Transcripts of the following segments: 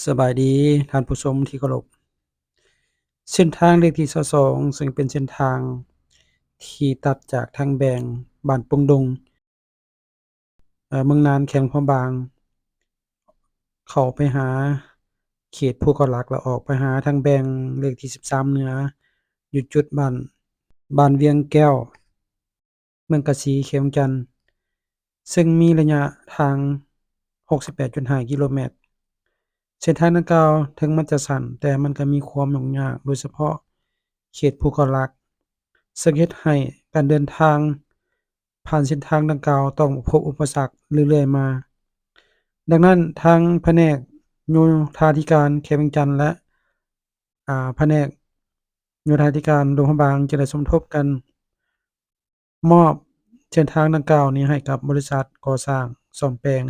ສະບາຍດີທ່ານຜູ້ຊົມທີ່ເຄົາລົບ. ເສັ້ນທາງເລກທີຊາວສອງ ເຊິ່ງເປັນເສັ້ນທາງທີ່ຕັດຈາກທາງແບ່ງບ້ານປົງດົງ ເອີ ເມືອງນານ ແຂວງຫຼວງພະບາງ ເຂົ້າໄປຫາເຂດພູເກົ້າຫຼັກ ແລ້ວອອກໄປຫາທາງແບ່ງເລກທີສິບສາມເໜືອ ຢູ່ຈຸດບ້ານ ບ້ານວຽງແກ້ວ ເມືອງກາສີ ເຂດວຽງຈັນ ເຊິ່ງມີໄລຍະທາງຫົກສິບແປດຈຸດຫ້າກິໂລແມັດ. ເສັ້ນທາງດັ່ງກ່າວເຖິງມັນຈະສັ້ນ ແຕ່ມັນກໍມີຄວາມຫຍຸ້ງຍາກ ໂດຍສະເພາະເຂດພູເກົ້າຫຼັກ ເຊິ່ງເຮັດໃຫ້ການເດີນທາງຜ່ານເສັ້ນທາງດັ່ງກ່າວຕ້ອງພົບອຸປະສັກເລື້ອຍໆມາ. ດັ່ງນັ້ນ ທາງພະແນກໂຍທາທິການແຂວງວຽງຈັນ ແລະ ອາ ພະແນກໂຍທາທິການຫຼວງພະບາງ ຈຶ່ງໄດ້ສົມທົບກັນ ມອບເສັ້ນທາງດັ່ງກ່າວນີ້ໃຫ້ກັບບໍລິສັດກໍ່ສ້າງສ້ອມແປງ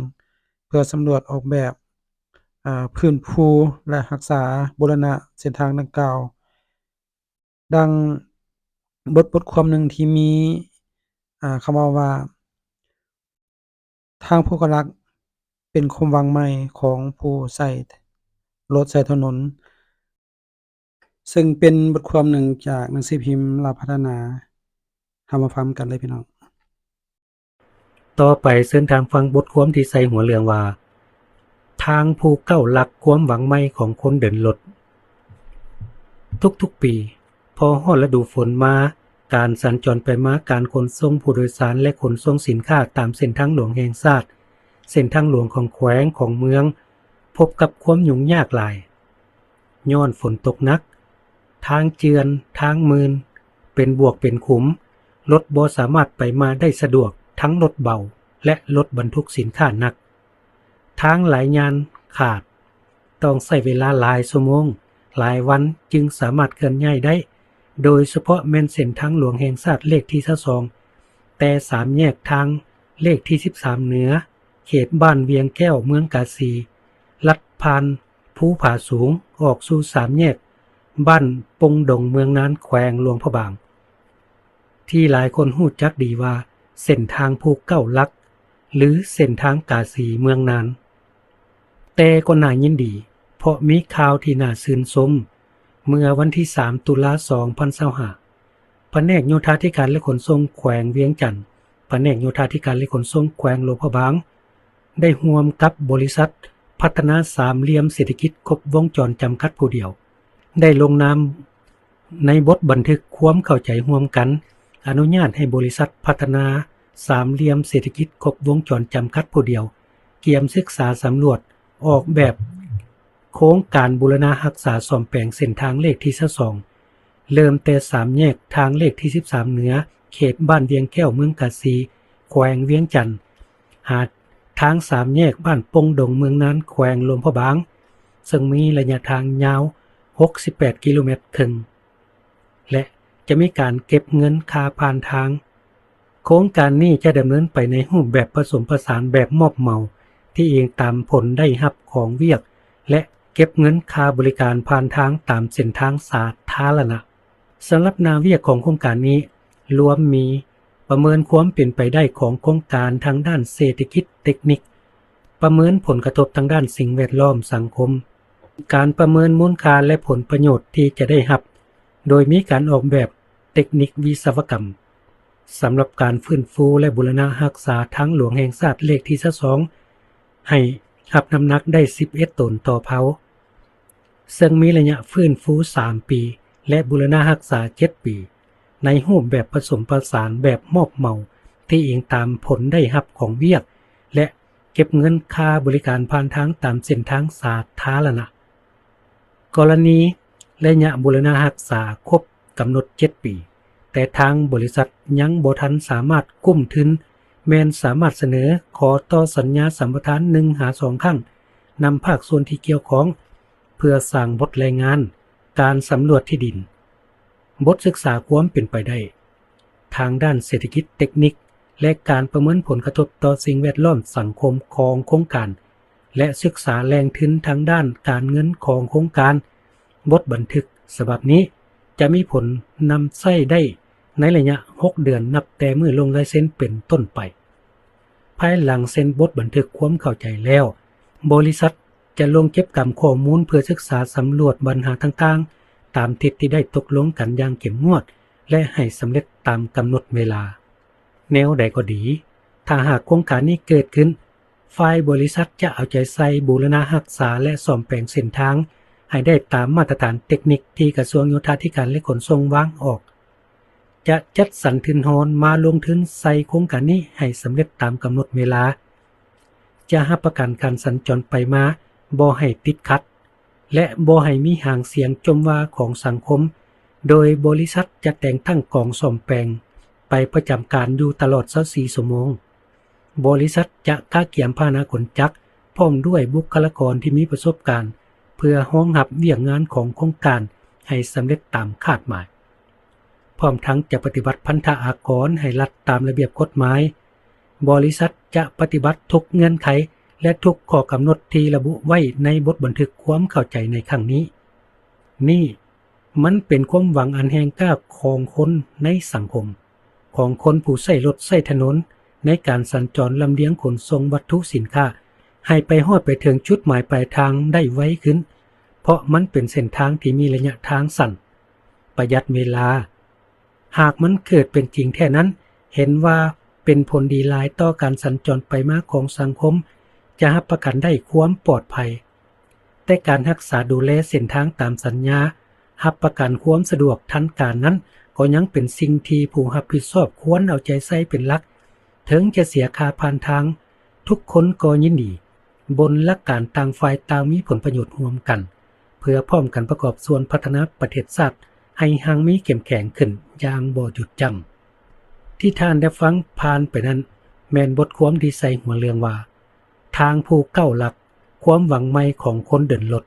ເພື່ອສຳຫຼວດອອກແບບ ອາ ຟື້ນຟູ ແລະ ຮັກສາບູລະນະເສັ້ນທາງດັ່ງກ່າວ. ດັ່ງບົດ ບົດຄວາມໜຶ່ງທີ່ມີ ອາ ຄຳເວົ້າວ່າ ທາງພູເກົ້າຫຼັກເປັນຄວາມຫວັງໃໝ່ຂອງຜູ້ໃຊ້ລົດໃຊ້ຖະໜົນ ເຊິ່ງເປັນບົດຄວາມໜຶ່ງຈາກໜັງສືພິມລາວພັດທະນາ. ເຮົາມາຟັງກັນເລີຍພີ່ນ້ອງ. ຕໍ່ໄປເຊີນທ່ານຟັງບົດຄວາມທີ່ໃສ່ຫົວເລື່ອງວ່າ ທາງພູເກົ້າຫຼັກ ຄວາມຫວັງໃໝ່ຂອງຄົນເດີນລົດ. ທຸກໆປີ ພໍຮອດລະດູຝົນມາ, ການສັນຈອນໄປມາ, ການຂົນສົ່ງຜູ້ໂດຍສານ ແລະ ຂົນສົ່ງສິນຄ້າຕາມເສັ້ນທາງຫຼວງແຫ່ງຊາດ, ເສັ້ນທາງຫຼວງຂອງແຂວງ, ຂອງເມືອງ, ພົບກັບຄວາມຫຍຸ້ງຍາກຫຼາຍ. ຍ້ອນຝົນຕົກໜັກ, ທາງເຈື່ອນ, ທາງມື່ນ, ເປັນບວກເປັນຂຸມ, ລົດບໍ່ສາມາດໄປມາໄດ້ສະດວກ, ທັງລົດເບົາ ແລະ ລົດບັນທຸກສິນຄ້າໜັກ. ທາງຫຼາຍຢ່າງຂາດ, ຕ້ອງໃຊ້ເວລາຫຼາຍຊົ່ວໂມງ, ຫຼາຍວັນຈຶ່ງສາມາດເຄື່ອນຍ້າຍໄດ້, ໂດຍສະເພາະແມ່ນເສັ້ນທາງຫຼວງແຫ່ງຊາດເລກທີຊາວສອງ ແຕ່ສາມແຍກທາງເລກທີສິບສາມເໜືອ ເຂດບ້ານວຽງແກ້ວ ເມືອງກາສີ ລັດຜ່ານພູຜາສູງ ອອກສູ່ສາມແຍກບ້ານປົງດົງ ເມືອງນານ ແຂວງຫຼວງພະບາງ ທີ່ຫຼາຍຄົນຮູ້ຈັກດີວ່າເສັ້ນທາງພູເກົ້າຫຼັກ ຫຼື ເສັ້ນທາງກາສີເມືອງນານ. ແຕ່ກໍໜ້າຍິນດີ ເພາະມີຂ່າວທີ່ໜ້າຊື່ນຊົມ. ເມື່ອວັນທີສາມ ຕຸລາ ສອງພັນຊາວຫ້າ ພະແນກໂຍທາທິການ ແລະ ຂົນສົ່ງແຂວງວຽງຈັນ, ພະແນກໂຍທາທິການ ແລະ ຂົນສົ່ງແຂວງຫຼວງພະບາງ ໄດ້ຮ່ວມກັບບໍລິສັດພັດທະນາສາມຫຼ່ຽມເສດຖະກິດຄົບວົງຈອນຈຳກັດຜູ້ດຽວ ໄດ້ລົງນາມໃນບົດບັນທຶກຄວາມເຂົ້າໃຈຮ່ວມກັນ ອະນຸຍາດໃຫ້ບໍລິສັດພັດທະນາສາມຫຼ່ຽມເສດຖະກິດຄົບວົງຈອນຈຳກັດຜູ້ດຽວ ກຽມສຶກສາສຳຫຼວດອອກແບບໂຄງການບູລະນະຮັກສາສ້ອມແປງເສັ້ນທາງເລກທີຊາວສອງ ເລີ່ມແຕ່ສາມແຍກທາງເລກທີສິບສາມເໜືອ ເຂດບ້ານວຽງແກ້ວ ເມືອງກາສີ ແຂວງວຽງຈັນ ຫາທາງສາມແຍກບ້ານປົງດົງ ເມືອງນານ ແຂວງຫຼວງພະບາງ ເຊິ່ງມີໄລຍະທາງຍາວຫົກສິບແປດກິໂລແມັດເຄິ່ງ ແລະ ຈະມີການເກັບເງິນຄ່າຜ່ານທາງ. ໂຄງການນີ້ຈະດຳເນີນໄປໃນຮູບແບບປະສົມປະສານແບບມອບເໝົາ ທີ່ອີງຕາມຜົນໄດ້ຮັບຂອງວຽກ ແລະ ເກັບເງິນຄ່າບໍລິການຜ່ານທາງຕາມເສັ້ນທາງສາທາລະນະ. ສຳລັບໜ້າວຽກຂອງໂຄງການນີ້ ລວມມີ ປະເມີນຄວາມເປັນໄປໄດ້ຂອງໂຄງການທາງດ້ານເສດຖະກິດເຕັກນິກ, ປະເມີນຜົນກະທົບທາງດ້ານສິ່ງແວດລ້ອມສັງຄົມ, ການປະເມີນມູນຄ່າ ແລະ ຜົນປະໂຫຍດທີ່ຈະໄດ້ຮັບ ໂດຍມີການອອກແບບເຕັກນິກວິສະວະກຳ ສຳລັບການຟື້ນຟູ ແລະ ບູລະນະຮັກສາທາງຫຼວງແຫ່ງຊາດເລກທີຊາວສອງ ໃຫ້ຮັບນ້ຳໜັກໄດ້ສິບເອັດໂຕນຕໍ່ເພົາ. ເຊິ່ງມີໄລຍະຟື້ນຟູສາມປີ ແລະ ບູລະນະຮັກສາເຈັດປີ ໃນຮູບແບບປະສົມປະສານແບບມອບເໝົາ ທີ່ອີງຕາມຜົນໄດ້ຮັບຂອງວຽກ ແລະ ເກັບເງິນຄ່າບໍລິການຜ່ານທາງຕາມເສັ້ນທາງສາທາລະນະ. ກໍລະນີໄລຍະບູລະນະຮັກສາຄົບກຳນົດເຈັດປີ ແຕ່ທາງບໍລິສັດຍັງບໍ່ທັນສາມາດກຸ້ມທຶນ ແມ່ນສາມາດສະເໜີຂໍຕໍ່ສັນຍາສຳປະທານໜຶ່ງຫາສອງຄັ້ງ ນຳພາກສ່ວນທີ່ກ່ຽວຂ້ອງ ເພື່ອສ້າງບົດລາຍງານການສຳຫຼວດທີ່ດິນ, ບົດສຶກສາຄວາມເປັນໄປໄດ້ທາງດ້ານເສດຖະກິດເຕັກນິກ ແລະ ການປະເມີນຜົນກະທົບຕໍ່ສິ່ງແວດລ້ອມສັງຄົມຂອງໂຄງການ ແລະ ສຶກສາແຫຼ່ງທຶນທາງດ້ານການເງິນຂອງໂຄງການ. ບົດບັນທຶກສະບັບນີ້ຈະມີຜົນນຳໃຊ້ໄດ້ໃນໄລຍະຫົກເດືອນ ນັບແຕ່ມື້ລົງລາຍເຊັນເປັນຕົ້ນໄປ. ພາຍຫຼັງເຊັນບົດບັນທຶກຄວາມເຂົ້າໃຈແລ້ວ, ບໍລິສັດ ຈະລົງເກັບກຳຂໍ້ມູນເພື່ອສຶກສາສຳຫຼວດບັນຫາຕ່າງໆ ຕາມທິດທີ່ໄດ້ຕົກລົງກັນຢ່າງເຂັ້ມງວດ ແລະ ໃຫ້ສຳເລັດຕາມກຳນົດເວລາ. ແນວໃດກໍດີ, ຖ້າຫາກໂຄງການນີ້ເກີດຂຶ້ນ, ຝ່າຍບໍລິສັດຈະເອົາໃຈໃສ່ບູລະນະຮັກສາ ແລະ ສ້ອມແປງເສັ້ນທາງໃຫ້ໄດ້ຕາມມາດຕະຖານເຕັກນິກທີ່ກະຊວງໂຍທາທິການ ແລະ ຂົນສົ່ງວາງອອກ, ຈະຈັດສັນທຶນຮອນມາລົງທຶນໃສ່ໂຄງການນີ້ໃຫ້ສຳເລັດຕາມກຳນົດເວລາ, ຈະຮັບປະກັນການສັນຈອນໄປມາບໍ່ໃຫ້ຕິດຂັດ ແລະ ບໍ່ໃຫ້ມີຫາງສຽງຈົ່ມວ່າຂອງສັງຄົມ, ໂດຍບໍລິສັດຈະແຕ່ງຕັ້ງກອງສ້ອມແປງໄປປະຈຳການຢູ່ຕະຫຼອດຊາວສີ່ຊົ່ວໂມງ. ບໍລິສັດຈະກະກຽມພາຫະນະຂົນຈັກ ພ້ອມດ້ວຍບຸກຄະລາກອນທີ່ມີປະສົບການ ເພື່ອຮອງຮັບວຽກງານຂອງໂຄງການໃຫ້ສຳເລັດຕາມຄາດໝາຍ. ພ້ອມທັງຈະປະຕິບັດພັນທະອາກອນໃຫ້ລັດຕາມລະບຽບກົດໝາຍ. ບໍລິສັດຈະປະຕິບັດທຸກເງື່ອນໄຂ ແລະ ທຸກຂໍ້ກຳນົດທີ່ລະບຸໄວ້ໃນບົດບັນທຶກຄວາມເຂົ້າໃຈໃນຄັ້ງນີ້. ນີ້ມັນເປັນຄວາມຫວັງອັນແຮງກ້າຂອງຄົນໃນສັງຄົມ, ຂອງຄົນຜູ້ໃຊ້ລົດໃຊ້ຖະໜົນ ໃນການສັນຈອນລຳລຽງຂົນສົ່ງວັດຖຸສິນຄ້າ ໃຫ້ໄປຮອດໄປເຖິງຈຸດໝາຍປາຍທາງໄດ້ໄວຂຶ້ນ, ເພາະມັນເປັນເສັ້ນທາງທີ່ມີໄລຍະທາງສັ້ນ, ປະຢັດເວລາ. ຫາກມັນເກີດເປັນຈິງແທ້ນັ້ນ, ເຫັນວ່າເປັນຜົນດີຫຼາຍຕໍ່ການສັນຈອນໄປມາຂອງສັງຄົມ, ຈະຮັບປະກັນໄດ້ຄວາມປອດໄພ. ແຕ່ການຮັກສາດູແລເສັ້ນທາງຕາມສັນຍາ, ຮັບປະກັນຄວາມສະດວກທັນການນັ້ນ, ກໍຍັງເປັນສິ່ງທີ່ຜູ້ຮັບຜິດຊອບຄວນເອົາໃຈໃສ່ເປັນຫຼັກ. ເຖິງຈະເສຍຄ່າຜ່ານທາງ, ທຸກຄົນກໍຍິນດີ, ບົນຫຼັກການຕ່າງຝ່າຍຕ່າງມີຜົນປະໂຫຍດຮ່ວມກັນ, ເພື່ອພ້ອມກັນປະກອບສ່ວນພັດທະນາປະເທດຊາດໃຫ້ຮັ່ງມີເຂັ້ມແຂງຂຶ້ນຢ່າງບໍ່ຢຸດຢັ້ງ. ທີ່ທ່ານໄດ້ຟັງຜ່ານໄປນັ້ນ ແມ່ນບົດຄວາມທີ່ໃສ່ຫົວເລື່ອງວ່າ ທາງຜູ້ກ້າວຫຼັກ, ຄວາມຫວັງໃໝ່ຂອງຄົນເດີນລົດ.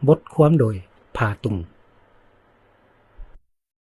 ບົດຄວາມໂດຍ ຜາຕຸງ.